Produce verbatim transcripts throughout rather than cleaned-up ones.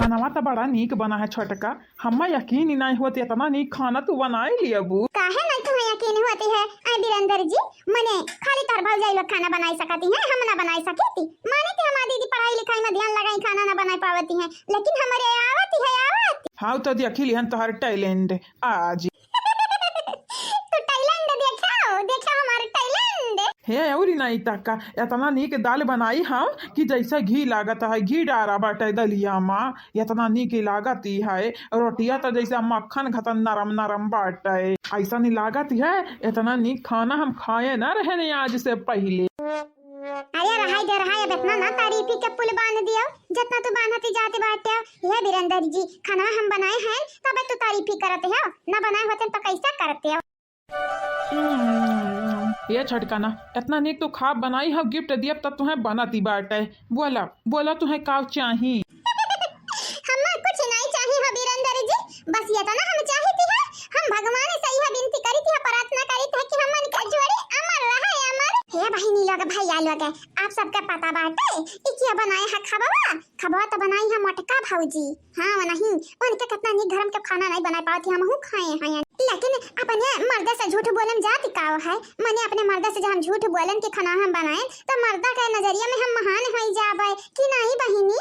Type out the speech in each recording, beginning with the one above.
खानवा त बड़ा नीक बना है छोटका, हम्मा यकीन ही नाहीं होत, एतना नीक खाना तू बनाए लियबू। काहे नाहीं तुम्हें यकीन होती है? आय बीरेंद्र जी, मने खाली तोहर भौजाई लोग खाना बनाए सकती हैं, हम ना बनाए सकी थी। माने कि हमार दीदी पढ़ाई लिखाई में ध्यान लगाई, खाना ना बनाए पावती हैं, लेकिन हमरे आवती है, आवती। हाँ, तो देखी लिहन तोहर talent आज। तू talent देखाओ, देखाओ हमार talent। हे, अउरी नाहीं त का, एतना नीक दाल बनाई हम कि जैसे घी लागत है, घी डारा बाटे दलिया मा, एतना नीक लागत है। रोटिया त जैसे मक्खन घतन नरम नरम बाटे, ऐसा नहीं लागत है। एतना नीक खाना हम खाए ना रहे आज से पहिले। अरे रहाई दे, रहाई, अब एतना ना तारीफी के पुल बांध दियो, जितना तू बांधती जाती बाटे। ये बीरेंद्र जी, खाना हम बनाए हैं, तब तू तारीफी करत हो, ना बनाए होते तो कैसा करते हो? हम्म, ये छोटका ना, एतना नीक तू खाब बनाई हो, gift दियब तब तुहें बनती बाटे। बोला, बोला तुहें का चाही? हम्मा कुछ नाहीं चाही हो बीरेंद्र जी, बस एतना हम चाहित है, हम भगवान से यह विनती करित है, प्रार्थना करित है कि हमन के जोड़ी अमर रहे, अमर। हे बहिनी लोग, भैया लोग, आप सबके पता बाटे, ई क्या बनाए है खबवा? खबवा त बनाई है मोटका भौजी। हाँ, वो नहीं, उनके कितना नीक घर में के खाना नहीं बनाए पावत है, हमहू खाए हैं। लेकिन अपने मर्दे से झूठ बोलन जात का है? मने अपने मर्दे से जब हम झूठ बोलन कि खाना हम बनाए, तो मर्दा के नजरिया में हम महान होई जाबे कि नहीं बहिनी?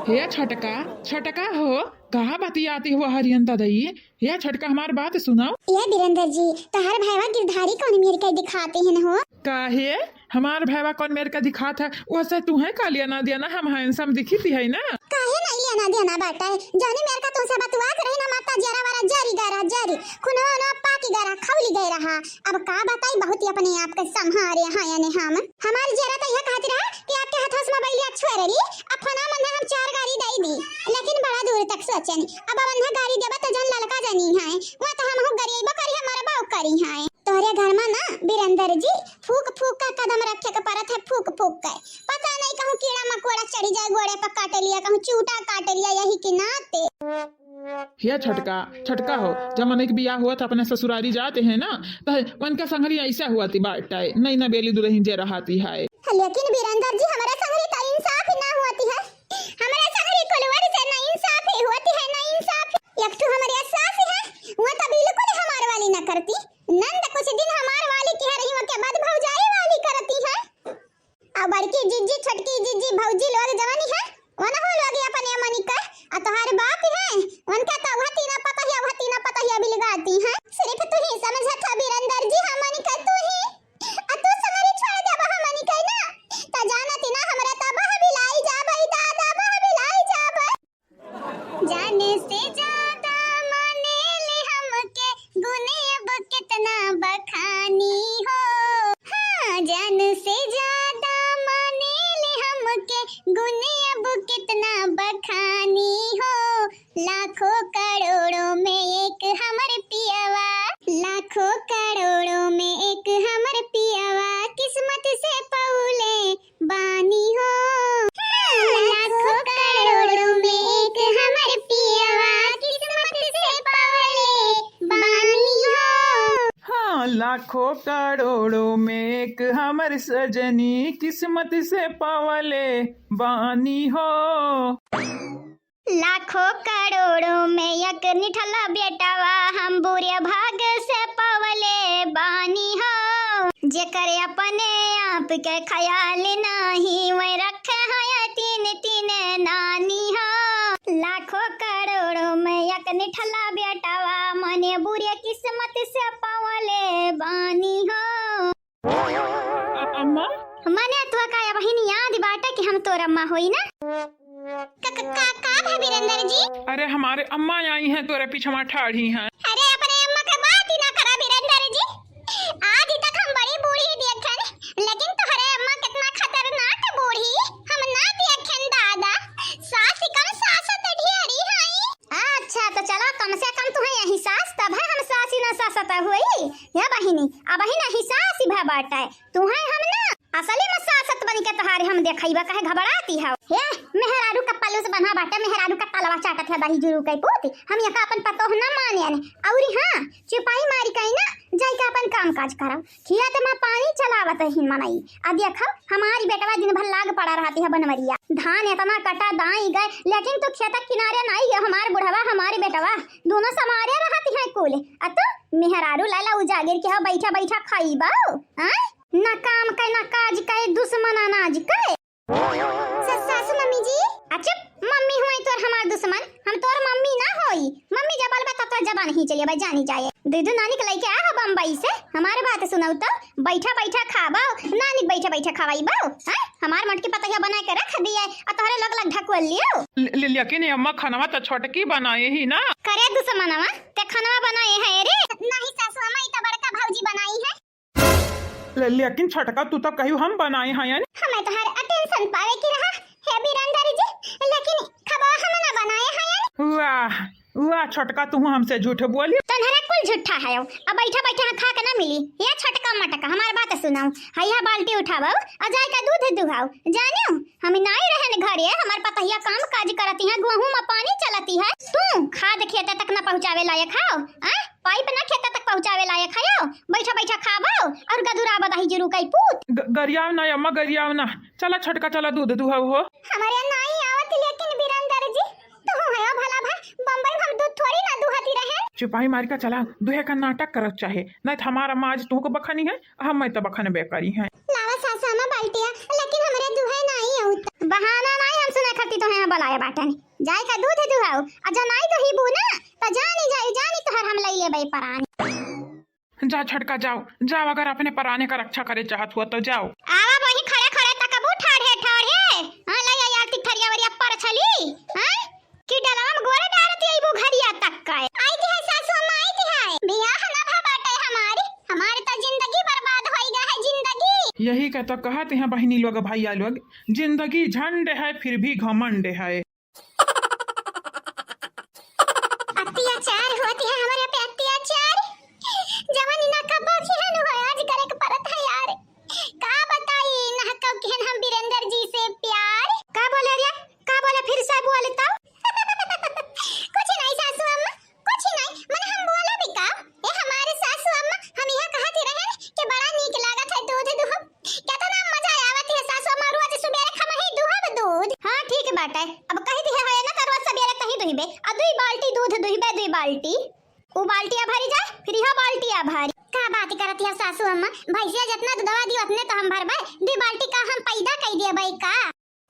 हे छोटका, छोटका हो, कहाँ बतियाती हो हरियन ददई? हे छोटका, हमार बात सुनो। ये बीरेंद्र जी, तोहर भैया गिरधारी कौन मेर के दिखाते हैं न हो? काहे? हमार भैया कौन मेर का दिखात है? वैसे तुहें का लेना देना, हम handsome दिखित है ना? काहे नहीं लेना देना बाटे? जौनी मेर का तुमसे बतुआत रही ना, माता जरा वाला जरी गरा जरी, खुनवा उनवा पाकी गरा खौली गए रहा। अब का बताई, बहुत ही अपने आप के संहारे हैं यानी हम। हमार जरा तो यह कहत रहा कि आपके हाथों से मोबाइल या छोड़ ली, अब फोना मन हम चार गारी दे दी, लेकिन बड़ा दूर तक सोचनी। अब अब अन्हा गारी देबा तो जन ललका जनी है, वहाँ तो हम गरीबो करी है, मरबो करी है। तोहरे घर में ना बीरेंद्र जी फूक फूक का कदम रखे के परत है, फूक फूक के। पता नहीं कहूँ कीड़ा मकोड़ा चढ़ी जाए गोड़े पर काटे लिया, कहूँ चूटा काटे लिया, यही के नाते। हे छोटका, छोटका हो, जब मनई के बियाह हुआ था अपने ससुरारी जाते हैं ना, तो उनका संगरी ऐसा हुआ थी बाटे, नई ना बेली दुल्हन जे रहती है। लेकिन बीरेंद्र जी, हमारा संगरी तो इंसाफ ही ना हुआ थी है, हमारा संगरी कुलवर से ना इंसाफ ही हुआ थी है, ना इंसाफ। एक ठो हमारे सास है, वो तो बिल्कुल हमार वाली ना करती, नंद कुछ दिन हमार वाली कह रही, वो के बाद भौजाई वाली करती है। आ बड़की जिज्जी, छोटकी जिज्जी, भौजी लोग जवानी है, वनहु लोग अपने मनी का, आ तोहार बाप है, उनका तो वह तीना पता है, वह तीना पता है बिलगाती है। सिर्फ तू ही समझत है बीरेंद्र जी, हमनी का तू ही। आ तू संगरी छोड़ देबा हमनी का ना, त जाना तीना हमरा त बह बिलाई जाबई दादा, बह बिलाई जाबई। जान से ज्यादा माने ले हमके, गुने अब कितना बखानी हो। हाँ, जान से ज्यादा माने ले हमके, गुने अब कितना बखानी हो। लाखों करोड़ों में एक हमर पियवा, लाखों करोड़ों में एक हमर पियवा, किस्मत से पौले बानी हो। लाखों करोड़ों में एक हमर पियवा, किस्मत से पवले बानी हो। हाँ, लाखों करोड़ों में एक हमर सजनी, किस्मत से पवले बानी हो। लाखों करोड़ों में एक निठला बेटवा हम बुरे भाग से पवले बानी हो। जेकर अपने आप के ख्याल नाही, वह रखे हैं तीन तीन नानी हो। लाखों करोड़ों में एक निठला बेटवा मने बुरे किस्मत से पवले बानी हो। अ-, अम्मा? मने तो का अबहिन याद बाटे कि हम तोर अम्मा होई ना? का, का, का, का भा बीरेंद्र जी? अरे हमारे अम्मा आई हैं, तोरे पीछवा ठाढ़ी हैं। अरे अपने अम्मा के बात ही ना करा बीरेंद्र जी। आज तक हम बड़ी बूढ़ी देखेन, लेकिन तोहरे अम्मा कितना खतरनाक बूढ़ी हम ना देखेन दादा। सास कम सास त ढेरी हई। अच्छा, तो चला, कम से कम तुहें यही सास, तब है हम सासी ना सासत हुई। या बहिनी, अबहिन यही सास ही भा बाटे, तुहें हम ना असली में सासत बन के तोहारे हम देख खइबा काहे घबराती हौ? हे, मेहरारू का पलुस बन्हा बाटे, मेहरारू का तलवा चाटत है दही जुरू के पूत। हम यका अपन पतोह ना मानेन। अउरी हाँ, चुपाई मारी कहीं ना, जाइके अपन काम काज करौ। खेत मा पानी चलावत ही मनई। आ देखौ, हमारी बेटवा दिन भर लाग पड़ा रहती है बनवरिया। धान एतना कटा दाई गए, लेकिन तू खेत किनारे नाई गयो। हमार बुढ़वा, हमारी बेटवा, दोनों समारे रहती है कुल। आ तू मेहरारू लैला उजागिर के हो, बैठा बैठा खाइबौ, आय? ना काम के, ना काज के, दुश्मन अनाज के। स-, सासू मम्मी जी। आ चुप, मम्मी हुई तोर हमार दुश्मन, हम तोर मम्मी ना होई। मम्मी जब अलबा तब तोर जबान ही चलिए भाई, जानी जाए। दीदू नानी के लइके आ हो बम्बई से, हमार बात सुनौ तो, बैठा बैठा खाबौ, नानी के बैठा बैठा खवाइबौ, हैं? हमार मोटकी पतैया बना के रख दिए, आ तोहरे लोग लग ढकवल लियो। ले, ले, लेकिन अम्मा खनवा तो छोटकी बनाए ही ना। करे दुश्मनवा, ते खनवा बनाए है रे? नहीं सासू अम्मा, ई तो बड़का भौजी बनाई है। ले-, लेकिन छोटका, तू तो कहियो हम बनाए हैं। हमें तोहर attention पावे की रहा, हे बिरंदर जी, लेकिन खबा हम ना बनाए हैं। वाह, वाह छोटका, तू हमसे झूठ बोली। तन्हरा कुल झूठा है, अब बैठा बैठा खा के ना मिली। ये छोटका मटका, हमार बात सुनाओ, हैया बाल्टी उठाओ, आ जाए का दूध दुहाओ। जानियो, हम नाई रहन घरे, हमार पतहिया काम काज करती है, गोहूं मा पानी चलती है, तू खाद खेते तक ना पहुँचावे लायक हौ, आय? पाइप ना खेते तक पहुँचावे लायक हौ, बैठा बैठा खाबौ और गदुराबा दही जुरू कई पूत। ग-, गरियाव ना अम्मा, गरियाव ना, चला छोटका, चला दूध दुहाऊ हो। हमारे नाई आवत लेकिन बिरंदर जी, तू है भला भा, बम्बई में हम दूध थोड़ी ना दुहती रहे। चुपाई मार के चला, दुहे का नाटक करत चाहे, नहीं तो हमार अम्मा आज तुहको बखनी है, हम मैं तो बखनबे करी है। लावा सासू अम्मा बाल्टिया, लेकिन हमरे दुहे नाई आउत। बहाना नाई हम सुने खातिर तोहे यहाँ बुलाए बाटन। जाए का दूध दुहाओ, आ जो नाई दुहिबू ना, त जानी जाई, जानी तोहर हम लई लेबे परान। जा छोटका जाओ, जाओ, अगर अपने पराने का रक्षा करे चाहत हुआ तो जाओ। आवा वही खड़े खड़े तकबू ठाढ़े ठाढ़े। हाँ, लई आई आरती थरिया वरिया पर छली। हाँ? कि डलवा में गोड़े डारत अइबू घरिया तक का। आई दी है सासू अम्मा, आई दी है। बियाह ना भा बाटे हमारी, हमारी तो जिंदगी बर्बाद होई गा है, जिंदगी। यही का तो कहत हैं बहिनी लोग, भैया लोग, जिंदगी झंड है, फिर भी घमंड है। अत्याचार होती है हमारे पे, अत्याचार। जवन ना कबो किहन हो, आज करे के परत है यार। का बताई, ना कब किहन हम बिरेंदर जी से प्यार। का बोले रे? का बोले? फिर से बोल तो। कुछ नहीं सासू अम्मा, कुछ नहीं, मने हम बोला भी का? ए हमारे सासू अम्मा, हम यहाँ कहत ही रहे कि बड़ा नीक लागत है दूध दुहब। केतना मजा आवत है सासू अम्मा, रोज सुबेरे खमही दुहब दूध। हाँ ठीक बाटे, अब कही दिहे है ना, त रोज सबेरे तही दुहिबे, आ दुई बाल्टी दूध दुहिबे, दुई बाल्टी। उ बाल्टिया भरी जाए, फिर यह बाल्टिया भरी। का बात करत है सासू अम्मा, भैंसिया जितना दूधवा दी उतने तो हम भरबे, दुई बाल्टी का हम पैदा कई दिए भाई का?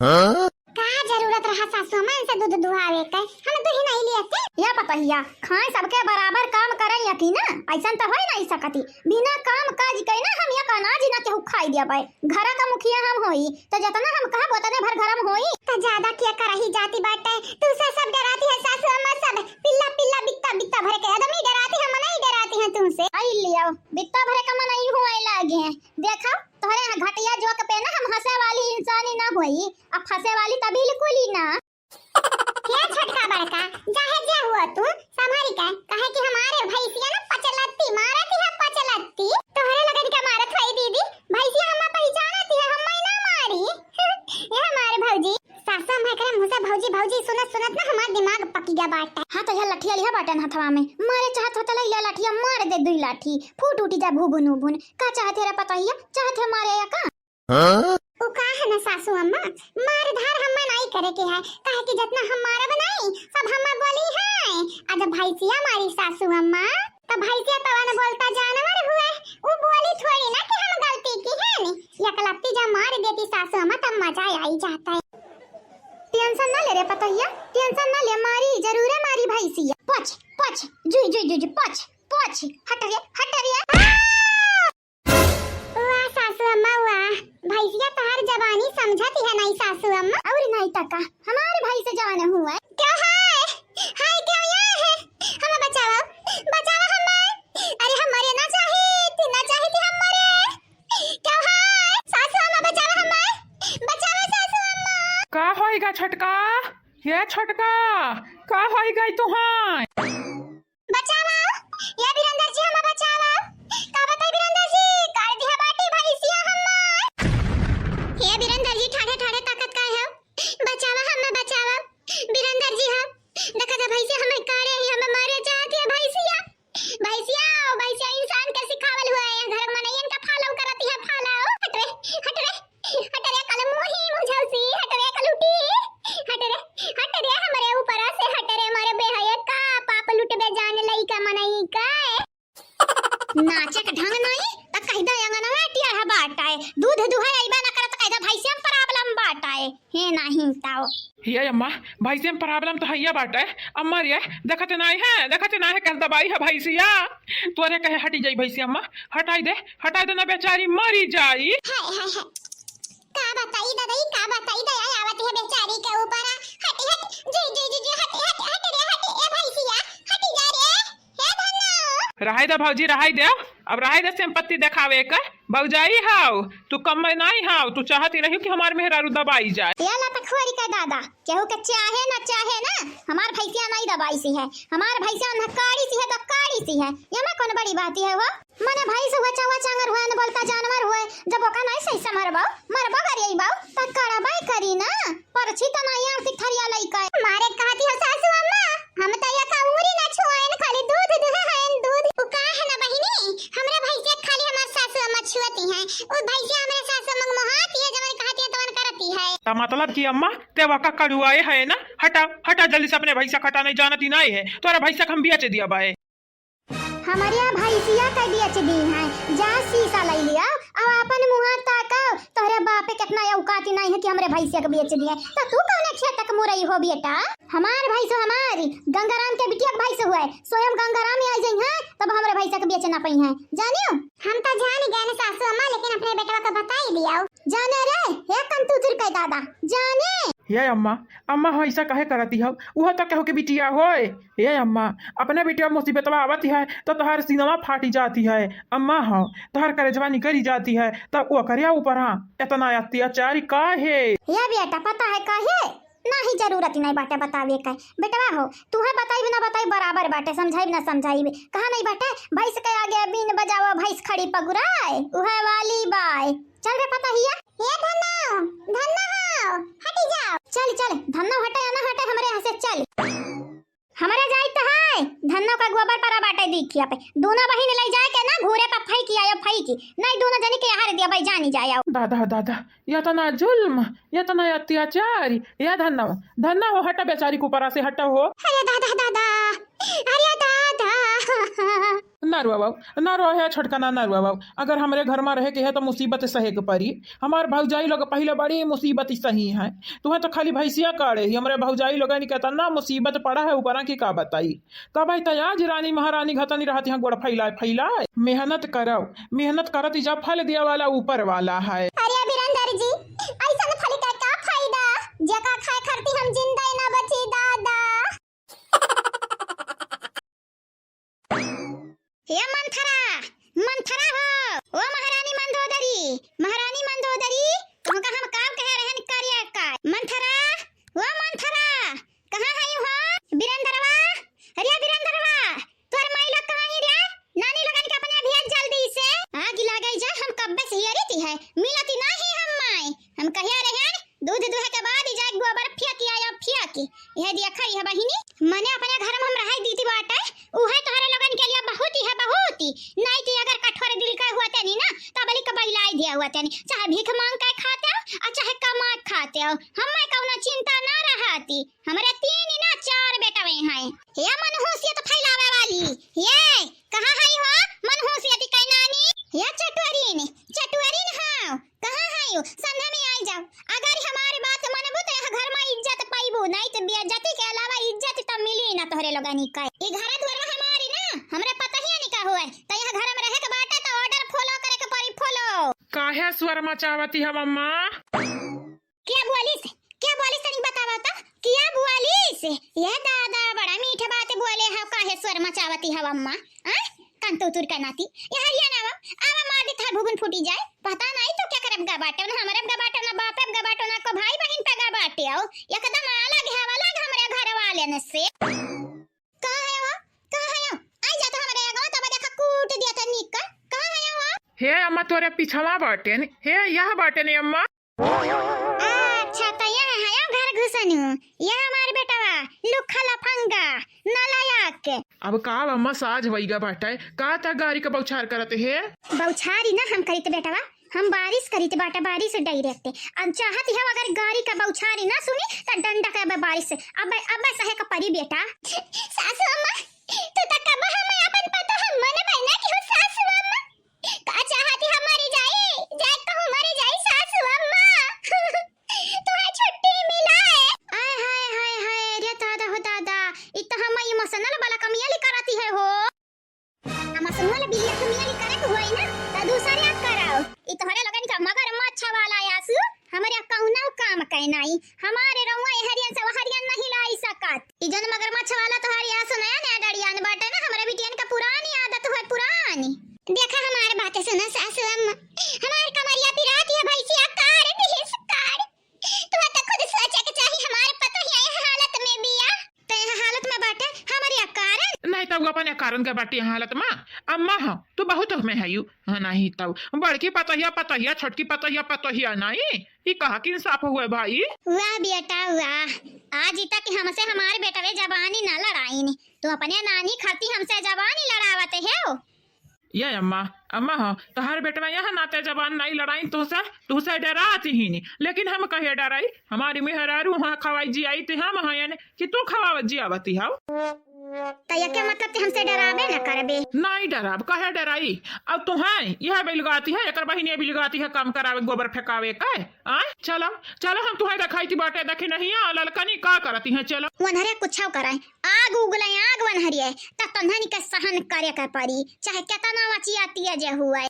हाँ? का जरूरत रहा सासू अम्मा इनसे दूध दुहावे के? हम दूध ही नहीं लिए थे। या पतहिया, खाए सबके बराबर काम करन या कि ना? ऐसन तो होई नहीं सकती। बिना काम काज के ना हम एक अनाज ना केहू खाई दिया पाए। घर का मुखिया हम होई, तो जितना हम कहब उतने भर घर में होई। तो ज्यादा क्या करही जाती बाटे? तू से सब डराती है सासू अम्मा सब। पिल्ला पिल्ला बित्ता बित्ता भर के आदमी डराती है, मनई डराती है तुमसे। आई लियो, बित्ता भर का मनई हुए लागे हैं। देखो, तोहरे यहाँ घटिया जोक पे ना हम हंसे वाली इंसानी ना होई, अब फंसे वाली तो बिल्कुल ही ना। हे छोटका बड़का, चाहे जे हुआ तू, संभारी के, काहे कि हमारे भैंसिया ना पचलत्ती, मारती है पचलत्ती। तोहरे लगन के मारत होई दीदी, भैंसिया हमें पहचानती है, हमें ना मारी। ये हमारे भौजी, सासू अम्मा एकरे मुंह से भौजी, भौजी सुनत सुनत ना हमार दिमाग पक गया बाटे। हाँ तो यह लठिया लिया बाटन हथवा में, मारे चाहत हो तो ले लिया लठिया, मार दे दुई लाठी, फूट उठी जा भूबुन उबुन। का चाहत है रे पतोहिया, चाहत है मारे या का? हाँ? उ का है ना सासू अम्मा, मार धार हम्मा नाई करे के है, काहे कि जितना हम मारब नाई, सब हम्मा बोली है। आ जब भैंसिया मारी सासू अम्मा, तब भैंसिया पवन बोलता जानवर हुए, उ बोली थोड़ी ना कि हम गलती की है नी। यकलत्ती जब मार देती सासू अम्मा, तब मजा आई जाता है। टेंशन ना ले रे पतोहिया, टेंशन ना ले, मारी जरूर है मारी भैंसिया। पच, पच, जुई, जुई, जुई, जुई, पच, पच, हट रे, हट रे। वाह सासू अम्मा वाह, भैंसिया तहार जबानी समझत है नहीं सासू अम्मा? और नहीं तका, हमारे भाई से जवान हुआ है। क्या है? हाय क्या यहाँ है? हमें बचावा, बचावा हमें। अरे हम मरे ना चाहे, ती ना चाहे ती हम मरे। क्या है? सासू अम्मा बचावा हमें, बचावा सासू अम्मा। का होएगा छोटका? ये छोटका, का होएगा तुहां? बचावा, ये बिरंदर जी हमें बचावा। का बताई बिरंदर जी, काट दिया बाटी भैंसिया हमार। हे बिरंदर जी, ठाढ़े ठाढ़े ए, नाही ताओ। ये अम्मा, भैंसिया में problem तो हइया बाटे। अम्मा रे, देखत नाही है, देखत नाही है, कस दबाई है भैंसिया। तोरे कहे हटी जाई भैंसिया अम्मा, हटाई दे, हटाई दे ना बेचारी मरी जाई। हाय, हाय, हाय। का बताई दादा, ई का बताई, दया आवत है बेचारी के ऊपर। हट, हट, जी, जी, जी, जी, हट, हट, हट रे, हट, ए भैंसिया, हटी जा रे, हे धन्नो। रहाई दे भौजी, रहाई दे, अब रहाई दे संपत्ति देखावे के। भौजाई हाव, तू कम में नाही हाव, तू चाहती रही कि हमार मेहरारू दबाई जाए। ये लतखोरी का दादा, केहू के चाहे ना चाहे ना, हमार भैंसिया नाही दबाई सी है, हमार भैंसिया ना काड़ी सी है तो काड़ी सी है, ये में कौन बड़ी बात है हो? मने भैंस हुआ चौवा चांगर हुआ न बोलता जानवर हुआ, जब ओका नाही सही से मरबाओ, मरबो करिए बाओ, त कड़बाई करी ना, परछी त नाही आती थरिया लइका। मारे कहती हो सासू अम्मा, हम त ये का उंगरी ना छुआएन, खाली दूध दुहे हैं, दूध। उ का है ना बहिनी, हमरा भैंसिया खाली हमार सासू अम्मा छुअती हैं, उ भैंसिया हमरे सासू अम्मा के मोहाती है, जवन कहती है तवन करती है। त मतलब कि अम्मा, ते वका कड़ुआए है ना, हटा, हटा जल्दी से अपने भैंसा खटा, नहीं जानती नाही है, तोरा भैंसा के हम बेच दिया बाए। हमरे भैंसिया के बेच दी हैं, जा शीशा लइ लिया, अब अपन मुँह ताकाओ, तोहरे बापे कितना औकाती नाही है कि हमरे भैंसिया के बेच दिए, तो तू कौने खेत के मुरई हो बेटा? हमार भैंस हमारी, गंगाराम के बिटिया के भैंस हुए, स्वयं गंगाराम ही आई जाई हैं, तब हमरे भैंसिया के बेच ना पई हैं, जानियो? हम तो जान गए न सासू अम्मा, लेकिन अपने बेटवा के बताई दिया। जाने रे, हे कंतूतुर के दादा, जाने। ये अम्मा, अम्मा हो ऐसा काहे करती हो? वह तो केहू के बिटिया होए। ये अम्मा, अपने बिटिया मुसीबतवा आवती है तो तोहार सीनवा फाटी जाती है। अम्मा हो, तोहार करेजवा निकरी जाती है तो ओकरे ऊपर हाँ इतना अत्याचारी काहे? ये बेटा, पता है काहे? नाही जरूरत ही नाही बाटे बतावे का। बेटवा हो, तू है बताई बिना बताई बराबर बाटे, समझाई बिना समझाई। कहा नाही बाटे, भैंस के आगे बीन बजावा, भैंस खड़ी पगुराए, उहे वाली बाय। चल रे पता हिया। ए धन्नो, धन्नो हो, हटी जाओ। चल, चल, धन्नो हटे या ना हटे, हमरे यहाँ से चल। हमरे जाई त है, धन्नो का गोबर परा बाटे देखिया पे। दोनों बहिन ले जाए के ना घूरे पे फेंकी आयो, फेंकी। नहीं, दोनों जनी के यहाँ दिया भाई, जानी जाए आओ। दादा, दादा, या तो ना जुल्म, या तो ना अत्याचार, या धन्नो, धन्नो हो, हटा बेचारी के ऊपर से, हटा हो। अरे दादा, दादा, अरे दादा। ना रोवाओ, ना रोवाओ, हे छोटका ना, ना रोवाओ। अगर हमरे घर मा रहे के है तो मुसीबत सहे के परी। हमार भौजाई लोग पहिले बड़ी मुसीबत सही है। तुम्हें तो खाली भैंसिया काढ़े ही, हमरे भौजाई लोगन के इतना मुसीबत पड़ा है ऊपरा कि का बताई। कब आई त आज रानी महारानी घतनी रहत यहाँ गोड़ फैलाए फैलाए। मेहनत करव, मेहनत करत जा, फल दिया वाला ऊपर वाला है। अरे बिरंदर जी, ऐसन फल का का फायदा, जेका खाए खातिर हम जिंदा ही ना बची दादा। हे मंथरा, मंथरा हो, ओ महारानी मंदोदरी, महारानी मंदोदरी, तुमका हम का कहे रहन करिया का? मंथरा, ओ मंथरा, कहाँ है हो? बिरंदरवा, अरे बिरंदरवा, तोर माई लोग कहाँ ही रे? नानी लोगन के अपने भेज जल्दी से। आग लागे जा, हम कब्बे से हियरित है, मिलती नाही हम माई। हम कहिया रहन, दूध दुहे के बाद ही जाए गोबर फेंक आया, फेंक। यह दिया खरी है बहिनी, मने अपने घर में हम रहाई दीती बाटे, उहे तोहरे लोगन के लिए बहुत ही है, बहुत ही। नहीं तो अगर कठोर दिल का हुआ तेनी ना, तब लिख बहिलाई दिया हुआ तेनी, चाहे भीख मांग के खाते हो, और चाहे कमा के खाते हो, हमें कौनो चिंता ना रहती। हमरे तीन ना चार बेटवे हैं। हे मनहूसियत फैलावे वाली, ये कहाँ है हो मनहूसियत के नानी? ये चटुअरिन, चटुअरिन हाँ, कहाँ है हो? संध्या में आई जाओ। अगर हमारी बात मनबू तो यह घर में इज्जत पाइबू, नहीं तो बेइज्जती के अलावा इज्जत तो मिली ना तोहरे लोगनी का। ये घर दुआर हमारी ना, हमरे पता ही नहीं का हुआ, तो यह घर में रहे के बाटे तो order follow करे के पड़ी, follow। काहे स्वर मचावती हम अम्मा? क्या बोलिस? क्या बोलिस तनी बतावा तो? क्या बोलिस? ये दादा बड़ा मीठ बात बोले हो, काहे स्वर मचावती हो अम्मा? आ? कंतूतुर का नाती। ये हरिया ना आवा, आवा मार दे थार भुगुन फूटी जाए। पता नहीं तो क्या करब गा बाटे, ना हमरे गा बाटे, ना बाप गा बाटे, ना को भाई बहिन पे गा बाटे हो। एकदम अलग है, अलग हमरे घर वाले ने से। कहाँ है वो? कहाँ है वो? आई जा तो हमरे अगवा, तब देखा कूट दिया तो निक का। कहाँ है वो? हे अम्मा तोरे पिछवा बाटे ने। हे यह बाटे ने अम्मा। अच्छा, त यह है घर घुसनु, यह हमार बेटवा, लुखा लफंगा, नालायक। अब का अम्मा साझ वैगा बाटे, का ता गारी का बौछार करत हे? बौछारी ना हम करित बेटवा, हम बारिश करित बाटे, बारिश direct। अब चाहत हो अगर गारी का बौछारी ना सुनी, त डंडा के अब बारिश, अब, अब सहे का परी बेटा। सासू अम्मा, तू त कब हम अपन पता हम मन बना की हो सासू अम्मा। का चाहती हम मरी जाई? जाए कहूँ मरी जाई सासू अम्मा। तोहे छुट्टी ए हरियन से हरियन नहीं लाई सकत। ई जौन मगरमच्छ वाला तोहार यहाँ से नया नया डड़ियान बाटे ना, हमरे बिटियन का पुरानी आदत है, पुरानी। देखा हमार बात सुना सासू अम्मा, हमार कमरिया पिरात है भैंसिया कार दिहिस कार। तू तो खुद सोचे के चाही, हमार पतोहिया यह हालत में बिया। तो यह हालत में बाटे हमरी कारण। नहीं तब अपन कारण के बाटी यह हालत में। अम्मा हो, तू बहुत हमें है यू। हाँ, नहीं तब बड़की पतोहिया पतोहिया, छोटकी पतोहिया पतोहिया नहीं। ई कहा कि इंसाफ हुए भाई? वाह बेटा वाह, आज तक हमसे हमार बेटवे जबानी ना लड़ाइन, तू अपने नानी खाती हमसे जबानी लड़ावत है हो। ये अम्मा, अम्मा हो, तोहार बेटवा यहाँ नाते जबान नहीं लड़ाइन तुहसे, तुहसे डरात ही नहीं, लेकिन हम कहे डराई, हमारी मेहरारू वहाँ खवाई जी आई थी, हम हैं कि तू खवावत जी आवती हो। तो ये क्या मतलब कि हमसे डराबे न करबे? नहीं डराब, कहे डराई? अब तू है, यह बिलगाती है, एकर बहिनी बिलगाती है काम करावे, गोबर फेंकावे के। आय, चलो, चलो, हम तुहे देखाई थी बाटे, देखी नहीं, आ ललकनी का करती हैं, चलो। वनहरे कुछ कराए, आग उगले, आग वनहरिए, त तन्हनी के सहन करे के पड़ी, चाहे केतना वचिया तिया जे हुए।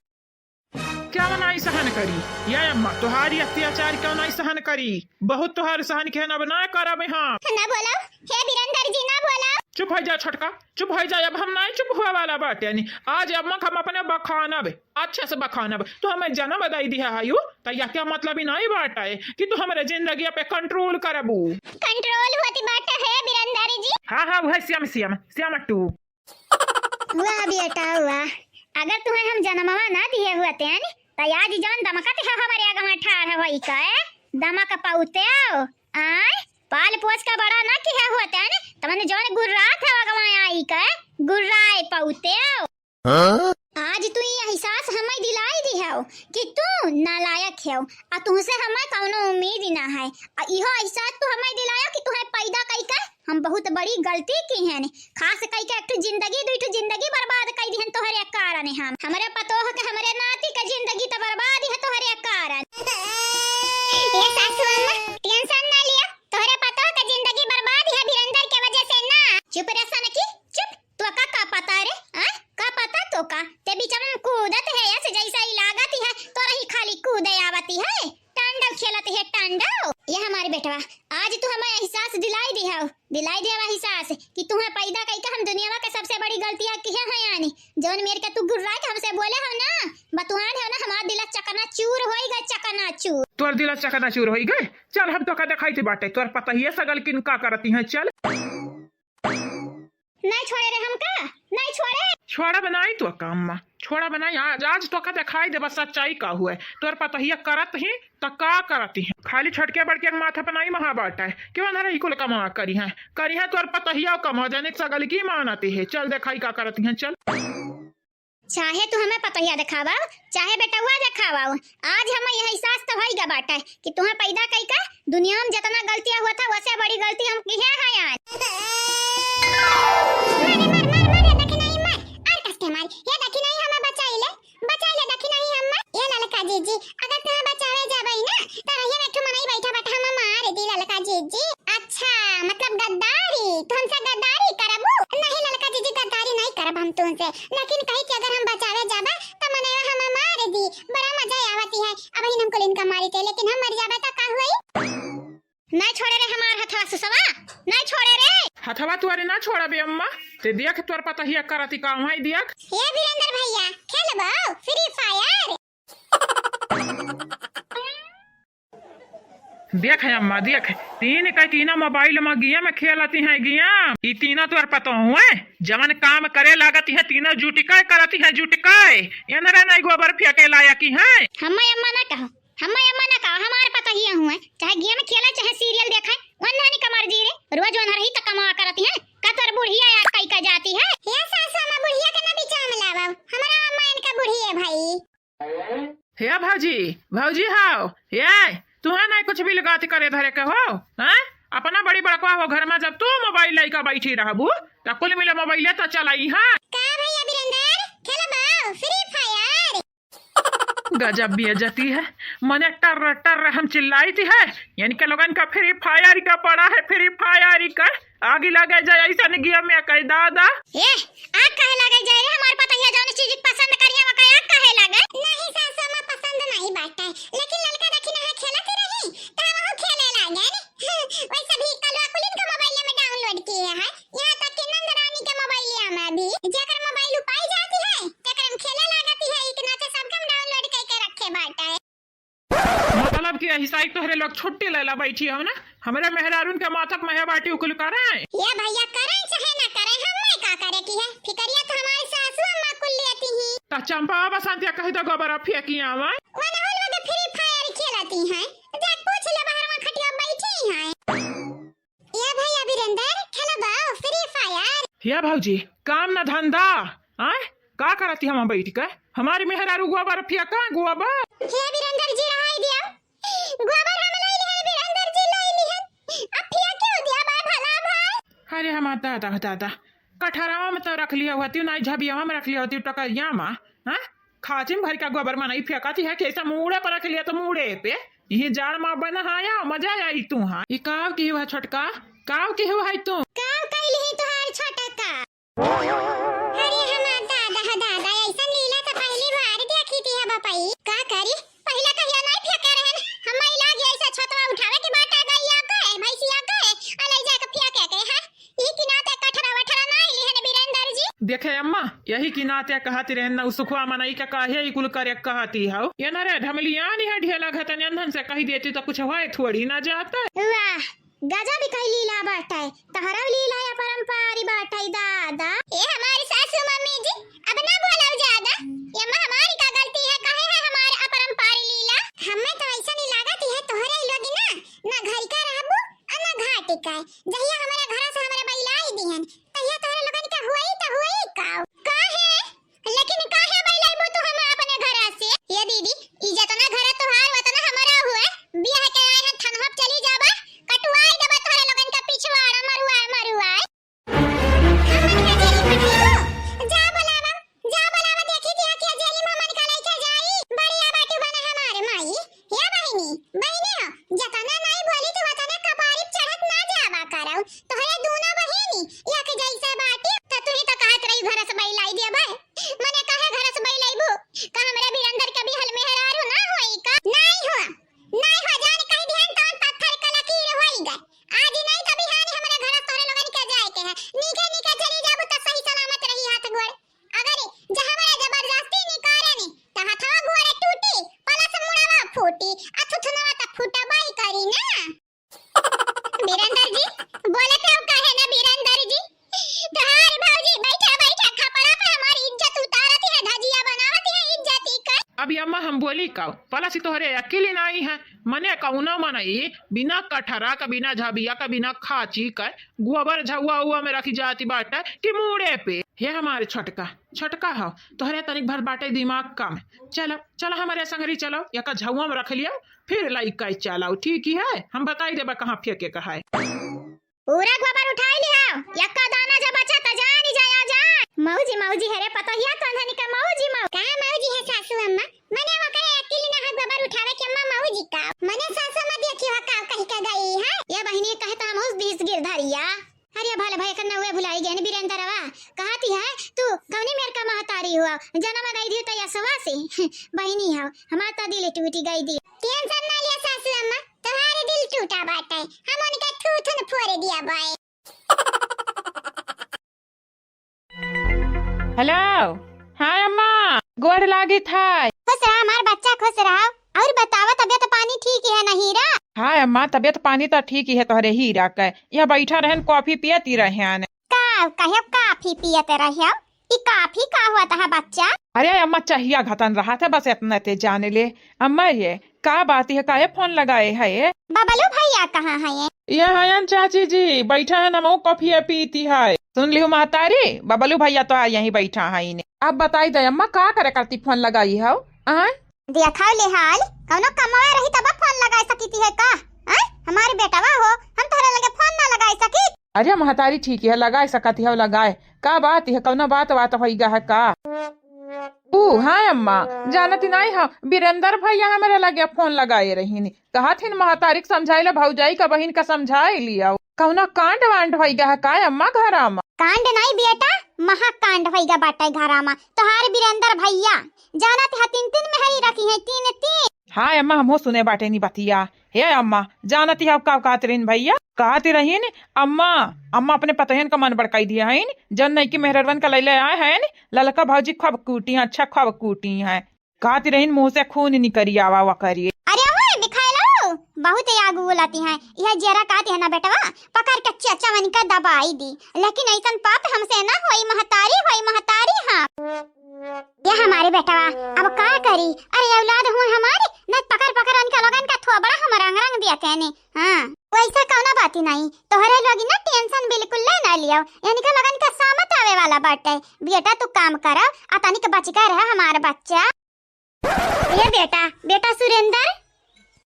क्या बनाई सहन करी? या अम्मा, तोहारी अत्याचार क्यों नहीं सहन करी? बहुत तोहार सहन के अब ना करब हम। ना बोलो, हे बिरंदर जी, ना बोलो। चुप हो जा छोटका, चुप हो जा, अब हम नहीं चुप हुए वाला बाटे। आज अम्मा हम अपने बखानब, अच्छे से बखानब। तू हमें जन्म दई दिया है यू, त या क्या मतलब ही नहीं बाटे कि तू हमरे जिंदगी पे कंट्रोल करबू। कंट्रोल होती बाटे है बिरंदर जी। हाँ, हाँ, वह श्याम, श्याम, श्याम टू। वाह बेटा वाह, अगर तुम्हें हम जन्मवा ना दिए हुए तेन, त आज जौन दमकत है हमारे अगवा ठार हवई के, दमक पौते हो। आय, पाल पोस के बड़ा ना किहे हुए तेन, तमने जौन गुर्रात है अगवा आई के, गुर्राए पौते हो। हाँ? आज तू ई एहसास हमें दिलाई दिहौ कि तू नालायक हौ, आ तुहसे हमें कौनो उम्मीद ही ना है। आ इहो एहसास तू हमें दिलायो कि तुहे पैदा कई के हम बहुत बड़ी गलती किहेन। खास कई के एक ठो जिंदगी, दुई ठो जिंदगी बर्बाद कई दिहन तोहरे कारण हम। हमरे पतोह के, हमरे नाती के जिंदगी त बर्बाद है तोहरे कारण। ए सासू अम्मा, tension ना लिया, तोहरे पतोह के जिंदगी बर्बाद है बिरंदर के वजह से ना। चुप रे सनकी, चुप। तोका का पता रे? आ? का पता तोका? ते बीच में कूदत है, ऐसे जैसे ही लागत है, तोरा ही खाली कूदे आवती है। टांडव खेलत है, टांडव। ये हमारे बेटवा, आज तू हमें एहसास दिलाई दिहौ, दिलाई दिहौ एहसास कि तुहे पैदा कई के हम दुनिया के सबसे बड़ी गलतियाँ किहे हैं यानी। जौन मेर के तू गुर्रा के हमसे बोले हो ना, बतुआन हो ना, हमार दिला चकनाचूर होई गए, चकनाचूर। तोर दिला चकनाचूर होई गए? चल, हम तोका देखाई थी बाटे, तोर पतहिया सगल किन का करती हैं, चल। नहीं छोड़े रे हमका, नहीं छोड़े। छोड़ा बनाई तोका अम्मा, छोड़ा बनाई। आज, आज तोका देखाई देबा सच्चाई का हुए। तोर पतहिया करत ही त का करत ही। खाली छोटके बड़के के माथा पर नहीं महा बाटा है। क्यों ना रही कुल कमा करी है, करी है तोर पतहिया कमा जाने सगल की मानती है। चल देखाई का करती हैं, चल। चाहे तू हमें पतोहिया देखावा, चाहे बेटवा देखावा, आज हमें यह एहसास तो होई गा बाटे कि तुहे पैदा कई का दुनिया में जितना गलतियां हुआ था, वसे बड़ी गलती हम किहे हैं आज। मारे, मार, मार, मारे, देखी नहीं मार, और कस के मार, ये देखी नहीं हमें बचाई ले, बचाई ले, देखी नहीं हम। ये ललका जीजी, अगर तुम्हें बचावे जाबई ना, तो रहिया में एक ठो मनई बैठा बाटे, हम मार दी ललका जीजी। अच्छा, मतलब गद्दारी? तू हमसे गद्दारी करबू? नहीं ललका जीजी, गद्दारी नहीं करब हम तुमसे, लेकिन कही कि अगर हम बचावे जाबे तो मनवा हम मार दी। बड़ा मजा आवती है, अब ही हमको इनका मारी थे, लेकिन हम मर जाबे तो का हुई? नहीं छोड़े रे हमार हथवा सुसवा, नहीं छोड़े रे। हथवा तुअरे ना छोड़बे अम्मा, ते देख तोर पतहिया करती का वहीं देख। हे वीरेंद्र भैया, खेलबो Free Fire? देख है अम्मा, देख, तीन के तीना mobile में game खेलती हैं, game। ई तीना तोर पता हुए, जवन काम करे लागती है, तीना जुटिकाय करती है, जुटिकाय। एनरे नहीं गोबर फेंके लायक ही है। हम्मा अम्मा ना कहो, हम्मा अम्मा ना कहो, हमार पतहिया हुए, चाहे game खेले, चाहे serial देखे, वन्हनी कमर जी रे, रोज वन्हर ही तो कमा करती है। का तोर बुढ़िया यार कई का जाती है? हे सासू अम्मा, बुढ़िया के ना बीच में लावा, हमारा अम्मा इनका बुढ़िया भाई। हे भौजी, भौजी हाव, हे, तुहे नहीं कुछ बिलगात करे धरे के हो, हैं? अपना बड़ी बड़कवा हो घर में, जब तू mobile लइका बैठी रहबू, त कुल मिले mobile त चलाई, हाँ? का भैया बिरेंदर, खेलबो Free Fire? गजब बेइज्जती है, मने टर टर हम चिल्लाई थी है, इनके लोगन का Free Fire का पड़ा है, Free Fire का। आगी लगे जाए ऐसा नहीं गिया में कह दादा। ए, आग काहे लगे जाए रे? हमार पतहिया जौन चीज पसंद करिया, वका आग काहे लगे? नहीं सासू अम्मा, पसंद नहीं बाटे, लेकिन ललका देखी ना खेलत रही, त हमहू खेले लागे। वैसे भी ऐसा ही तोहरे लोग छुट्टी लेला बैठी हो ना, हमरे मेहरारून के माथा पे महे बाटी उकुल करे। ये भैया करे चाहे ना करे, हमें का करे की है, फिकरिया तो हमारी सासू अम्मा कुल लेती ही। त चंपा बसंतिया कही तो गोबर फेंकी आवा। वनहुल में तो फ्री फायर खेलती हैं, जाके पूछ ले बाहर में खटिया बैठी हैं। ए भैया वीरेंद्र, खेलबा फ्री फायर? हे भौजी, काम न धंधा, आय? का करती हम बैठ के? हमारी मेहरारू गोबर फेंका, गोबर। हे वीरेंद्र जी, रहाई दिया, गोबर हम लाई लिहन, वीरेंद्र जी लाई लिहन, अब फेंक क्यों दिया बा भला भाई? अरे हमार दादा, दादा, कठरवा में तो रख लिया होती, ना झबियावा में रख लिया होती, टकरिया में, हाँ? खाची में भर के गोबर मनई फेंकत है, कैसे मूड़े पर रख लिया तो मूड़े पे। यही जाड़ में बन हाया, मजा आई तू हाँ। ई काव की हुआ छोटका, काव की हुआ है तू? काव कैली है तुहार छोटका? अरे हमार दादा, हो दादा, ऐसन लीला तो पहली बार देखी थी है बपई। का करी, पहला कहिया नहीं फेंके रहन, हम लागे ऐसा छतवा उठावे के बाटा गइया के, भैंसिया के, आ ले जाके फेंके के है। ई की नाते कठरा वठरा नाई लिहन वीरेंद्र जी। देखे अम्मा, यही की नाते कहती रहन ना, उ सुखवा मनई के काहे ई कुल करे कहती हौ। ये ना रे ढमलियानी है ढेला घतन, एन्हन से कही देती तो कुछ होए थोड़ी ना जाता। वाह, गजब कई लीला बाटे, तहरा लीला अपरंपारी बाटे दादा। ए हमारी सासू मम्मी जी, अब ना बोलो ज्यादा। ये अम्मा हमारी का गलती है, काहे है हमारे अपरंपारी लीला? हमें तो ऐसा नहीं लागत है तोहरे लोग ना, ना घर का रहबू, आ ना घाट का। जहिया हमारे घर से हमारे बैलाई दिहन, तहिया तोहरे लोगन के हुई त हुई का? काहे? लेकिन काहे बैलाइबू तू हमें अपने घर से? ये दीदी, ई जतना घर तोहार वतना हमारा हुए। बियाह के आए हैं थनहप चली जाबा, कटवाई देबा तोहरे लोगन के पिछवाड़ा मरुआ मरुआ। हमन का जेली पठाइबू? जा बोलावा, जा बोलावा, देखी दिया कि जेली में हमन का लइके जाई। बढ़िया बाटू बना हमारे माई। हे बहिनी, बहिनी हो, जतना नाई बोली तू वतना कपारी चढ़त ना जावा करौ। तोहरे दूनो बहिनी एक जैसे बाटी, त तू ही तो कहत रही घर से बैलाई दिया भाई। मने काहे घर से बैलाइबू? का हमरे बिरंदर के बिहल मेहरारू ना होई का? नाई हो, नाई हो, जान कह दिहन तवन पत्थर के लकीर होई गए। आज ही नाई त बिहानी हमरे घर से तोहरे लोगन के जाए के है। नीके नीके चली जाबू त सही सलामत रही हाथ गोड़। अगर जहाँ बड़ा जबरदस्ती निकारे नी, त हथवा गोड़े टूटी, पलस मुड़वा फूटी, आ थुथुनवा त फूटबई करी ना। बीरेंदर जी, बोलत हो काहे ना बीरेंदर जी? तोहार भौजी बैठा बैठा खपड़ा पे हमारी इज्जत उतारत है, धजिया बनावत है इज्जत ही कर। अब अम्मा हम बोली का? पलस तोहरे अकेले नाई है, मने कौनो मनई बिना कठरा का, बिना झबिया का, बिना खाची का गोबर झउआ उआ में रखी जाती बाटे कि मूड़े पे? हे हमारे छोटका, छोटका हो, तोहरे तनिक भर बाटे दिमाग कम। चलो, चलो हमारे संगरी चलो, एका झउआ में रख लिया, फिर लइका चलाओ, ठीक ही है? हम बताई देबा कहाँ फेंके का है। पूरा गोबर उठाई लिहाओ, यक्का दाना जब बचा त जानी जाया जा। मौजी, मौजी, हेरे पतोहिया कंधनी का मौजी, मौ-, का मौजी है सासू अम्मा? मने वकरे अकिल ना है गोबर उठावे के अम्मा मौजी का। मने सासू अम्मा देखी हो का कही का गई है। ये बहिनी कहे त हम उस बीस गिर धरिया। अरे भले भाई, एकर नउवे भुलाई गए न बीरेंदरवा। कहती है, "तू कौनी मेर का महतारी हुआ? जनम गई दी तो यसवा से।" बहिनी हो, हमार तो दिल टूटी गई दी। टेंशन ना लिया सासू अम्मा, तुम्हारे दिल टूटा बाटे, हम उनका थूथुन फोड़ दिया बाए। हेलो, हाँ अम्मा, गोड़ लागित है। खुश रहा हमार बच्चा, खुश रहा। और बतावा, तबियत पानी ठीक है ना हीरा? हाँ अम्मा, तबियत पानी तो ठीक ही है तोहरे हीरा के। यह बैठा रहन, कॉफी पियती रहन। का कहे कॉफी पियत रहे? ई कॉफी का हुआ तहा बच्चा? अरे अम्मा, चाहिया घतन रहा था, बस इतना ते जाने ले। अम्मा, ये का बात है, काहे फोन लगाए है ये? बबलू भैया कहाँ है ये? ये हयन चाची जी, बैठा है ना, मऊ कॉफी पीती है। सुन लिहू महतारी, बबलू भैया तो आ यहीं बैठा है इन्हें। अब बताई दे अम्मा, का करे करती फोन लगाई है? आय? देखा ले हाल, कौनो कमवा रही तब फोन लगाए सकी थी है का? आय? हमारे बेटवा हो, हम तोहरे लगे फोन ना लगाए सकी। अरे महतारी ठीक है, लगाए सकत है, लगाए। का बात है, कौनो बात, बात होई गा है का? ऊ, हाँ अम्मा, जानती नाई हो, बीरेंदर भैया हमरे लगे फोन लगाए रहीन। कहत हिन महतारी के समझाई ला, भौजाई का बहिन का समझाई लिया। कौनो कांड वांड होई गा है का अम्मा घरा मा? कांड नाई बेटा, महाकांड होई गा बाटे घरा मा। तोहार बीरेंदर भैया, जानत है तीन तीन मेहरी रखी है, तीन तीन। हाँ अम्मा, हमहू सुने बाटे नी बतिया। हे अम्मा, जानती हो का कहत रहीन भैया? कहत रहीन, अम्मा, अम्मा अपने पतोहियन का मन बड़काई दिया हईन, जौन नईकी मेहररुअन का लैले आए हैं, ललका भौजी खूब कूटी हैं, अच्छा खूब कूटी हैं। कहती रहिन मुँह से खून निकरी आवा वकरी। अरे ओए बिखाए लो, बहुत आगू बोलाती हैं। यह जरा कहती है ना बेटवा, पकड़ के चचा मन का दबाई दी, लेकिन ऐसन पाप हमसे ना होई महतारी, होई महतारी। हाँ ये हमारे बेटवा, अब का करी? अरे औलाद हुआ हमारी, न पकड़ पकड़ इनका लोगन का थोबड़ा हम रंग रंग दिया कहने। हाँ वैसा कौना बात ही नहीं, तोहरे लोग ना टेंशन बिल्कुल ले ना लियो, इनका लोगन का सामत आवे वाला बाटे। बेटा तू काम करो, आ तनिक बच के रह हमार बच्चा। ये बेटा, बेटा सुरेंद्र।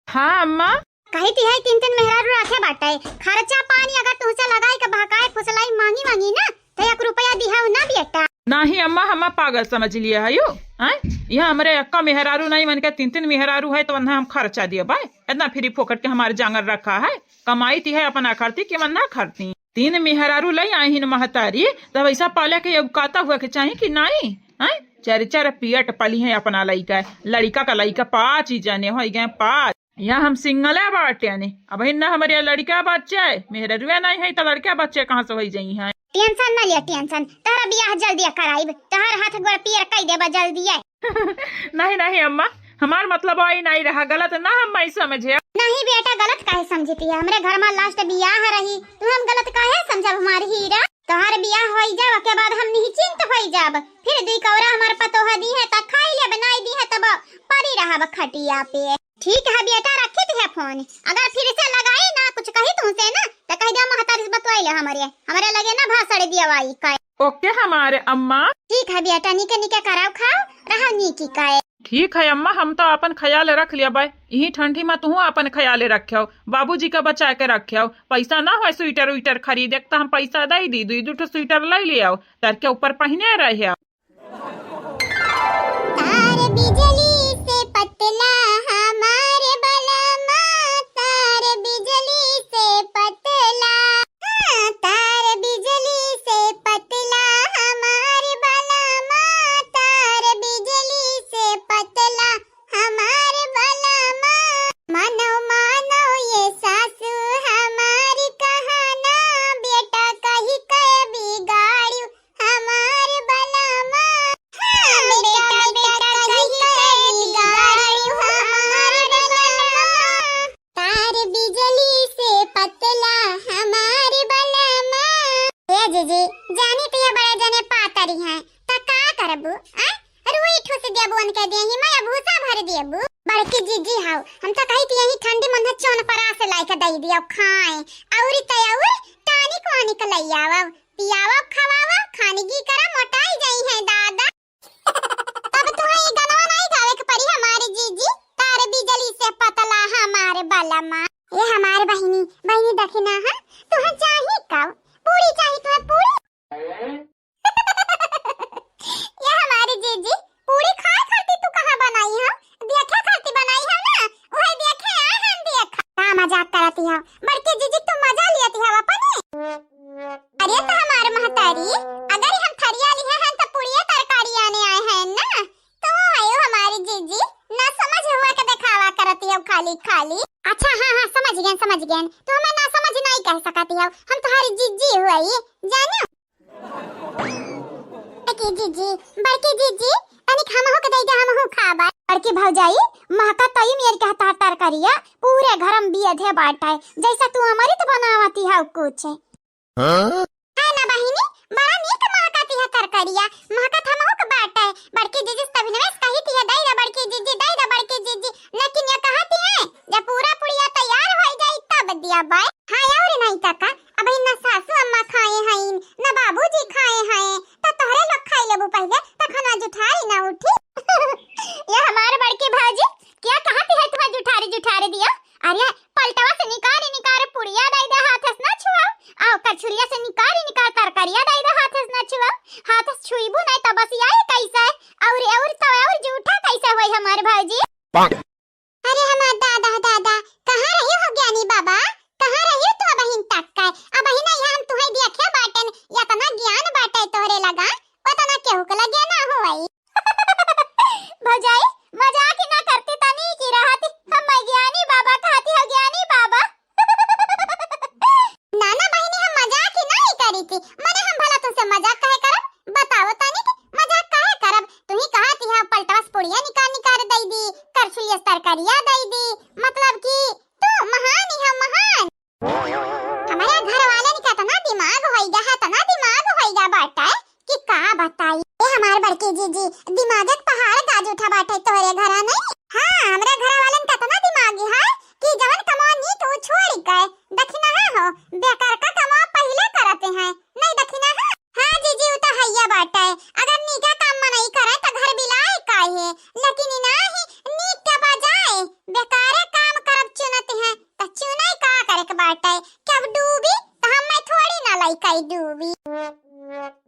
हाँ अम्मा। कही थी है तीन तीन मेहरारू रखे बाटे, खर्चा पानी अगर तुमसे लगाई के बहकाए फुसलाई मांगी मांगी ना, तो एक रुपया दिहाऊ ना बेटा। नहीं अम्मा, हम पागल समझ लिए है यू। हैं? यहाँ हमरे अक्का मेहरारू नहीं, मन के तीन तीन मेहरारू है तो वन्हा हम खर्चा दिए बाय। इतना फ्री फोकट के हमारे जांगर रखा है, कमाई ती है अपना खरती कि वन्हा खरती। तीन मेहरारू लई आई हिन महतारी, तब ऐसा पाले के एगो काता हुआ के चाही कि नहीं? हैं? चार चार पियट पली हैं अपना लइका, लड़का का लइका पाँच ही जने हो गए, पाँच। यहाँ हम सिंगल है बाटे ने, अब हिन्ना हमारे लड़का बच्चे है, मेहररुए नहीं है तो लड़का बच्चे कहाँ से होई जाई हैं? टेंशन ना लिया टेंशन, तोहरा बियाह जल्दी कराइब, तोहर हाथ गोड़ पियर कई देबा जल्दी है। नहीं नहीं अम्मा, हमार मतलब आई नहीं रहा, गलत ना हम मई समझे। नहीं बेटा, गलत काहे समझती है? हमरे घर में लास्ट बियाह रही, तू हम गलत काहे समझब हमार हीरा? तोहार बियाह होई जाब, ओके बाद हम निश्चिंत होई जाब। फिर दुई कौरा हमार पतोह दी है, त खाई लेब, नाई दी है, तब पड़ी रहब खटिया पे। ठीक है बेटा, रखित है फोन। अगर फिर से लगाई ना, कुछ कही तुमसे ना, त कह दिया महतारी से बतवाई ले हमरे, हमरे लगे ना भाषण दियवाई का। ओके हमारे अम्मा। ठीक है बेटा, निके निके कराओ खाओ, रहो नीकी काए। ठीक है अम्मा, हम तो अपन ख्याल रख लेबै। यही ठंडी में तुहू अपन ख्याल रख्यो, बाबूजी का बचा के रख्यो। पैसा ना होए स्वेटर उइटर खरीदे के, तो हम पैसा दे दी, दुई दू ठो स्वेटर ले ले आओ, तर के ऊपर पहने रहे। तार बिजली से पतला हमार बलमा, तार बिजली से पतला। हाँ, तार बिजली से पतला हमार बलमा, तार बिजली से पतला हमार बलमा। मानो, मानो ये सासू हमार कहना, बेटा कही के बिगाड़ू हमार बलमा। हाँ, बेटा, बेटा कही के बिगाड़ू हमार बलमा। तार बिजली से पतला हमार बलमा। ए जीजी, जानी तो ये बड़े जने पातरी हैं, त का करबू? आ? रुई ठूस देबू उनके देही में, या भूसा भर देबू? बड़की जीजी हाउ, हम तो कही थी यही ठंडी में उन्हें चौन परा से लाइके दे दियो खाए, और तो और टॉनिक वानिक ले आवो, पियावो, खवावो, खानगी करा, मोटाई जाई है दादा। तब तुहे ई गनवा नहीं गावे के पड़ी हमारे जीजी, तार बिजली से पतला हमारे बलमा। ए हमारे बहिनी, बहिनी देखी ना, हाँ? तुहे चाही का? पूरी चाही तुहे, पूरी? ए हमारे जीजी, पूरी खाए खाती तू कहाँ बनाई हो? देखे खाती बनाई हो ना, उहे देखे आए हम देख। का मजाक करती हो? बड़के जीजी तू मजा लियती हो अपने? अरे तो हमार महतारी, अगर हम थरिया लिहे हैं तो पुड़िया तरकारी आने आए हैं ना। तो आयो हमारी जीजी, ना समझ हुआ के दिखावा करती हो खाली खाली। अच्छा हाँ हाँ समझ गए समझ गए, तू हमें ना समझ नहीं कह सकती हो, हम तुम्हारी जीजी हुई जानो। बड़की जीजी, बड़की जीजी, तनिक हमहू के दे दे, हमहू खाबा। बड़की भौजाई, महका तई मेर के हतार तरकारिया, पूरे घर में बियधे बाटे, जैसा तू अमृत बनावती हौ कुछ। हाँ? है ना बहिनी, बड़ा नीक महकती है तरकारिया, महकत हमहू के बाटे। बड़की जीजी से तभी नवेश कही थी, "दे दे बड़की जीजी, दे दे बड़की जीजी," लेकिन ये कहती है, "जब पूरा पुड़िया तैयार हो जाई तब दिया बाय।" हाँ और नहीं तका, अबही न सासू अम्मा खाए हईन, न बाबूजी खाए हैं, त तोहरे लोग खाई लेबू पहिले, तखन जुठारी न उठी। ये हमार बड़की भौजी, क्या कहती है तुम्हें जुठारी जुठारी दिया? अरे पलटवा से निकारी निकारी पुड़िया दे दे, हाथ से ना छुआओ, आओ करछुलिया से निकारी निकार तरकारिया दे दे, हाथ से ना छुआओ, हाथ से छुईबू नहीं तो बस यही कैसे, और और तो और जूठा कैसे होई हमार भौजी। अरे हमार दादा, दादा, कहाँ रही हो ज्ञानी बाबा? कहाँ रही तू अबहिन तक का? अबहिन यहाँ हम तुहई देखे बाटेन, इतना ज्ञान बाटे तोहरे लगा, उतना केहू के लगे ना होई। भौजाई, मजाक ही ना करती तनी की रहती, हम ज्ञानी बाबा कहती हो, ज्ञानी बाबा। ना, ना बहिनी, हम मजाक ही नहीं करी थी। मने हम भला तुमसे मजाक काहे करब? बताओ तनी कि मजाक काहे करब? तू ही कहा थी हम पलटवा से पुड़िया निकाल इनका हतना दिमाग होइगा बाटे कि का बताई। ए हमार बड़की जीजी, दिमाग के पहाड़ गाज उठा बाटे तोहरे घरा नहीं। हाँ, हमरे घर वालन कतना दिमागी है कि जवन कमवा नीक उ छोड़ के दखिनहा हो, बेकार का कमवा पहिले करते हैं, नहीं दखिनहा। हाँ जीजी, उ तो हइया बाटे, अगर नीका काम मनई करे त घर बिलाए काहे, लेकिन इनाही नीक के बजाय बेकारे काम करब चुनत हैं, त चुनई का करे के बाटे, कब डूबी त हम्मे थोड़ी ना लइका डूबी।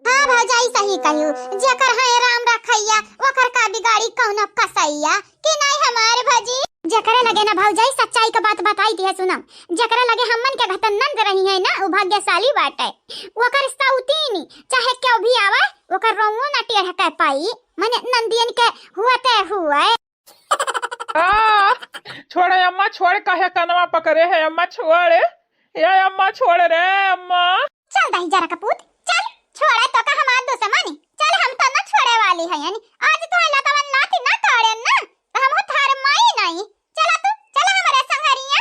हाँ भौजाई, सही कहियो, जेकर है राम रखैया, ओकर का बिगाड़ी कौनो कसैया, कि नहीं हमार भौजी? जेकरे लगे ना भौजाई सच्चाई के बात बताई दिहे सुनम, जेकरे लगे हमन के घतन नंद रही है ना, उ भाग्यशाली बाटे। ओकर सौतीनी चाहे केहू भी आवे, ओकर रोंगो ना टेढ़ कर पाई, मने नंदियन के हुअते हुए। आ, छोड़ अम्मा, छोड़, काहे कनवा पकड़े है अम्मा, छोड़। ए अम्मा, छोड़ रे अम्मा। चल दही जरा कपूत, चल, छोड़े तो का हमार दुश्मनी। चल, हम तो ना छोड़े वाली है यानी। आज तो लतवन लाती ना तोड़े ना, तो हम हो थार माई नहीं। चला तू, चला हमारे संगरिया।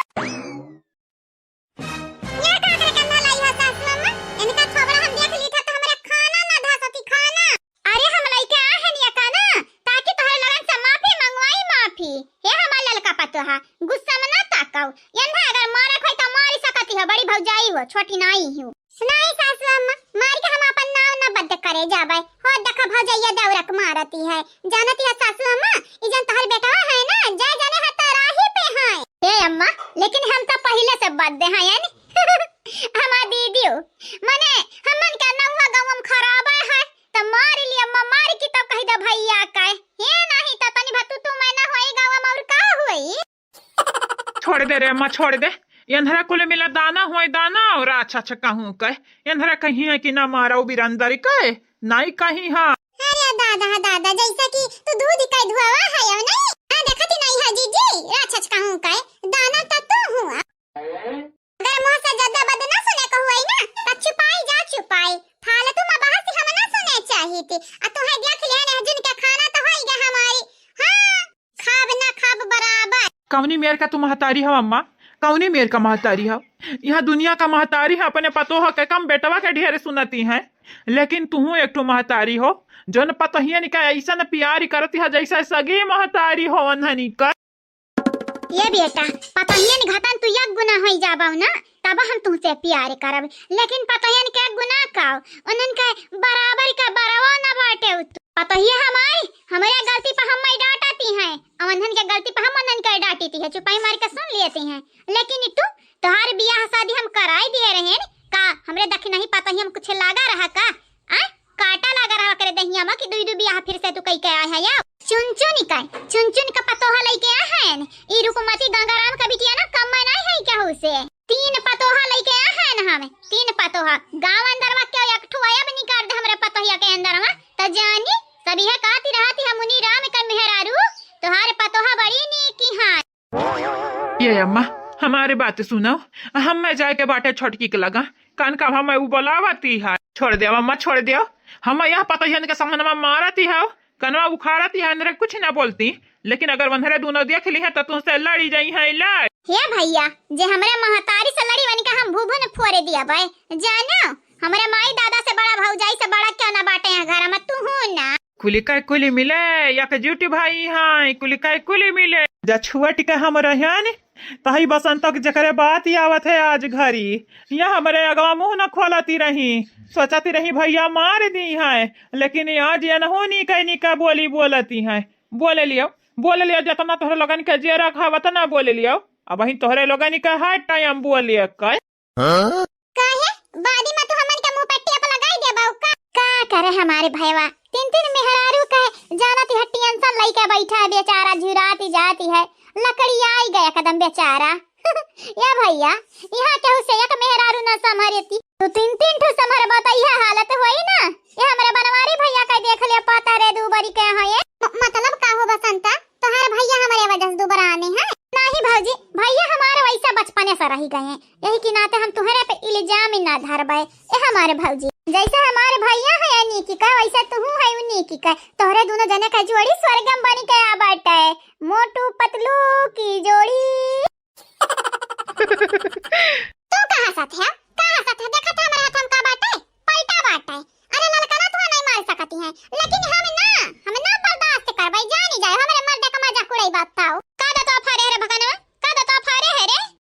ये का करे कन्ना लाई है सासू अम्मा? इनका थोबड़ा हम देख ली था तो हमारा खाना ना धा सकी खाना। अरे हम लइके आ है निया का ना, ताकि तोहरे लगन से माफी मंगवाई, माफी। हे हमार ललका पतोहा, गुस्सा में ना ताकव। यन्हा अगर मारे खोई तो मारी सकती हो, बड़ी भौजाई हो, छोटी नाई हो। सुनाई सासू अम्मा, मार के हम अपन नाव न बद करे जाबे। हो देखा भौजैया दौरक मारती है। जानती है सासू अम्मा, ई जन तोहर बेटवा है ना, जय जने है तराही पे है। हे अम्मा, लेकिन हम तो पहिले से बद हैं यानी। हमार दीदी हो, मने हमन के नौवा गाँव में खराबा है, त मार ली अम्मा, मार की तब कही दे भैया का। ये नहीं त तनी भतू तू मैं ना होई गाँव में और का होई? छोड़ दे रे अम्मा, छोड़ दे। एन्हरा कुल मिला दाना होए दाना और अच्छा अच्छा कहूँ कह। एन्हरा कहीं है कि ना मारा उ बिरंदर कह, नाई कहीं हाँ। अरे दादा, दादा, जैसा कि तू दूध का धुआवा है यो नहीं? आ देखती नहीं है जीजी, राक्षस कहूँ कह, दाना त तू हुआ। अगर मुँह से ज्यादा बद ना सुने को हुई ना, त चुपाई जा चुपाई। फालतू में बहस हम ना सुने चाहिए थी। आ तू है देख लिया नहीं जिनके खाना तो होई गया हमारी। हाँ, खाब ना खाब बराबर। कौनी मेर का तू महतारी हो अम्मा? कौनी मेर का महतारी हो? यहाँ दुनिया का महतारी है, अपने पतोह के कम बेटवा के ढेर सुनती हैं, लेकिन तुहू एक ठो महतारी हो, जौन पतोहियन का ऐसा न प्यार करती है जैसा सगी महतारी हो अनहनी का। ये बेटा, पतोहियन घतन तू एक गुना होई जाबो ना, तब हम तुमसे प्यार करब, लेकिन पतोहियन के गुना का, उन्हन के बराबर का बरवा न बाटे उ। पतोहिया हमारी, हमरे गलती पर हम डांटती हैं, और उन्हन के गलती पर हम उन्हन के डांटती है, चुपाई मार के सुन लेती हैं। लेकिन तू, तोहार बियाह शादी हम कराई दिए रहे का, हमरे दखिनही पतोहिया में कुछ लागा रहा का? आ? काटा लागा रहा करे दहिया में कि दुई दुई बियाह फिर से तू कई के आए है या? चुन चुन का, चुन चुन का पतोहा लइके आ हैं। ई रुकुमती गंगाराम का बिटिया ना कम नहीं है केहू से। तीन पतोहा लइके आ हैं हम, तीन पतोहा। गांव अंदरवा के एक ठो अयब निकाल दे हमरे पतोहिया के अंदरवा, त जानी सब इहे कहती रहती है, "मुनि राम कर मेहरारू, तोहार पतोहा बड़ी नीकी हैं।" ये अम्मा, हमारे बात सुनो, हम मैं जाए के बाटे छोटकी के लगा, कान का हम उ बोलावती है। छोड़ दे अम्मा, छोड़ दे। हम यह पतोहियन के सामने में मारती है, कनवा उखाड़ती है, अंदर कुछ ना बोलती, लेकिन अगर वंधरे दोनों देख ली है तो तुमसे लड़ी जाई है लड़। हे भैया, जे हमरे महतारी से लड़ी वनी का हम भूभुन फोरे दिया बे, जानो, हमरे माई दादा से बड़ा भौजाई से बड़ा क्यों ना बाटे यहाँ घर में, तू हूँ ना। कुलिकै कुलि मिले, एकजुट भाई हैं, कुलिकै कुलि मिले। जा छुअट के हम रहन, तही बसंत के जकरे बात आवत है आज घरी। यहाँ हमरे अगवा मुँह न खोलती रही, सोचती रही भैया मार दी हैं, लेकिन आज एनहू नीकै नीकै बोली बोलती हैं। बोले लियो, बोले लियो, जतना तोहरे लोगन के जे रखा वतना बोले लियो। अबहीं तोहरे लोगन के हर टाइम बोले के। हाँ? काहे? बादी में तू हमन के मुंह पे टेप लगाई देबा का? का करे हमारे भैया? तीन तीन मेहरारू के जानत है, टेंशन लइके बैठा है बेचारा, झुराती जाती है, लकड़ी आई गया कदम बेचारा। या भैया, यहाँ केहू से एक मेहरारू न संभरती, तू तीन तीन ठो संभरबा त यह हालत होई ना। ये हमरे बनवारी भैया का देख ले, पता रे दू बरी के हैं ये। म-, मतलब का हो बसंता? तोहार भैया हमरे वजह से दुबराने हैं? नहीं भौजी, भैया हमारे वैसा बचपने से रही गए हैं, यही के नाते हम तुहरे पे इल्जाम ही ना धरबे। ए हमारे भौजी, जैसे हमारे भैया है या नीकी का, वैसे तुहू है उ नीकी का। तोहरे दोनों जने का जोड़ी स्वर्गम बनी गया बाटे। मोटू पतलू की जोड़ी। तू कहाँ साथ है? कहाँ साथ है? देखा था हमारे हाथ में का बाटे?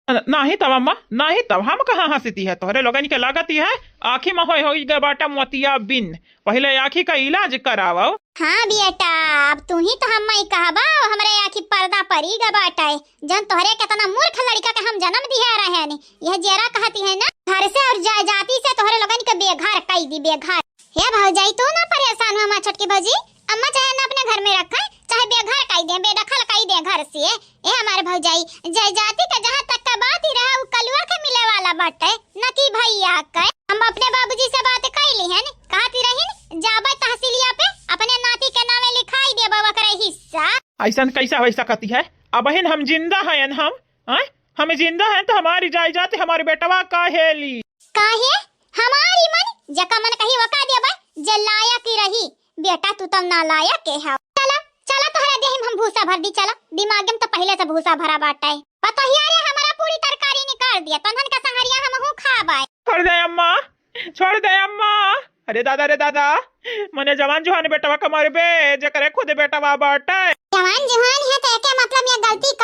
न-, नाही तब अम्मा, नाही तब। हम कहाँ हँसित है? तोहरे लोगन के लागत ही है आँखी में होई, होई गए बाटा मोतियाबिन। पहिले आँखी का इलाज करावो। हाँ बेटा, अब तू ही तो हम्मा ही कहबा, हमरे आँखी पर्दा परी गए बाटे। जन तोहरे केतना मूर्ख लड़का के हम जन्म दिहे रहेन, यह जेरा कहती है ना, घर से और जायजाती से तोहरे लोगन के बेघर कई दी, बेघर। हे भौजाई, तू ना परेशान हो हमार छोटकी भौजी, अम्मा चाहे ना अपने घर में रखे, चाहे बेघर कई दे, बेदखल कई दे घर से। ए हमार भौजाई, जायजाती का जहाँ तक का बात ही रहा, उ कलुआ के मिले वाला बाटे, न कि भैया के। हम अपने बाबूजी से बात कई ली है, कहती रही, जाबे तहसीलिया पे अपने नाती के नामे लिखाई देबे ओकरे हिस्सा। ऐसन कैसा हो सकती है? अबहिन हम जिंदा हैं हम, हैं? हम जिंदा हैं तो हमारी जायदाद हमारे बेटवा काहे ली? काहे? हमारी मन, जेका मन कही वका देबे, जे लायक ही रही। बेटा तू तो नालायक के हव। चला, चला तोहरा देही में हम भूसा भर दी, चला। दिमाग में तो पहले से भूसा भरा बाटे। पतोहिया रे हमारा पूरी तरकारी निकाल दिया, तोहन का संहरिया हमहू खाबे। छोड़ दे अम्मा, छोड़ दे अम्मा। अरे दादा रे दादा, मने जवान जुहान बेटवा का मरबे, जेकरे खुद बेटवा बाटे। जवान जुहान है तो एके मतलब ये गलती